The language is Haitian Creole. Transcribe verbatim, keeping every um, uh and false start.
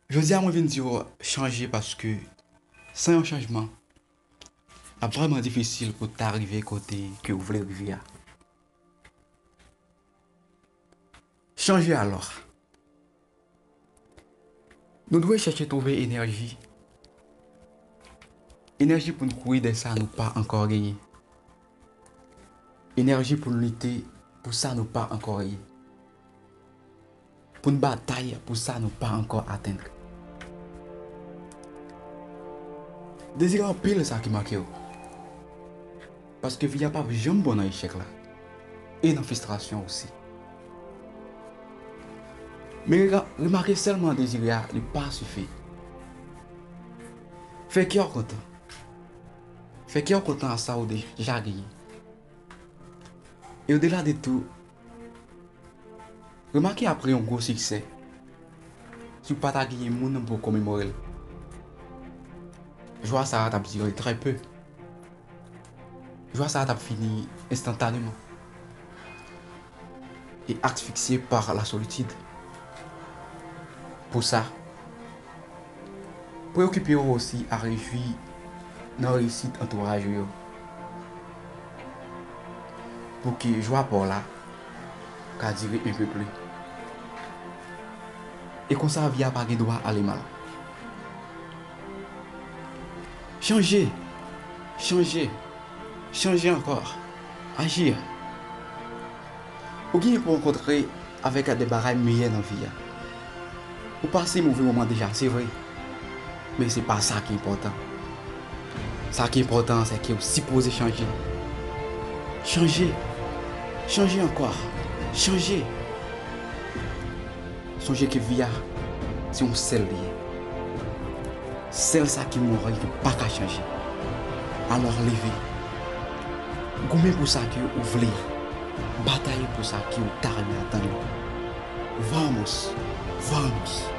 Jodi a mwen vin di w chanje paske san yon chanjman, l ap vrèman difisil pou w ta rive kote ke w vle rive a. Chanje alò. Nou dwe chèche twouve enèji. Enèji pou n kouri dèyè sa nou pa ankò genyen. Enèji pou n lite pou sa nou pa ankò ye. Pou n batay pou sa nou pa ankò atenn. Dezire anpil sa ki manke w. Paske vi a p ap janm bon nan echèk la. E nan fristrasyon osi. Men rega-, remake sèlman dezire a, li pa sifi. Fè kè w kontan. Fè kè w kontan a sa w deja genyen. E odela de tou, remake apre yon gwo siksè, si w pa ta genyen moun pou w komemore l, jwa sa a t ap dire trè pe. Jwa sa a t ap fini enstantaneman e asfiksye pa la solitid. Pou sa, preokipe w osi a rejwi nan reyisit antouray ou yo, pou ke jwa pa w la ka dire enpe pli. E konsa, vi a pa gen dwa ale mal. Chanje, chanje, chanje ankò. Aji. Ou genyen pou rankontre avèk de bagay meyè nan vi a. Ou pase move moman deja, se vre. Men se pa sa ki enpòtan. Sa ki enpòtan, se ke ou sipoze chanje. Chanje. Chanje ankò. Chanje. Sonje ke vi a, se yon sèl li ye. Sèl sa ki mouri, ki pa ka chanje. Alò leve. Goumen pou sa ke ou vle. Batay pou sa ke ou ta renmen atann. Vamos, vamos.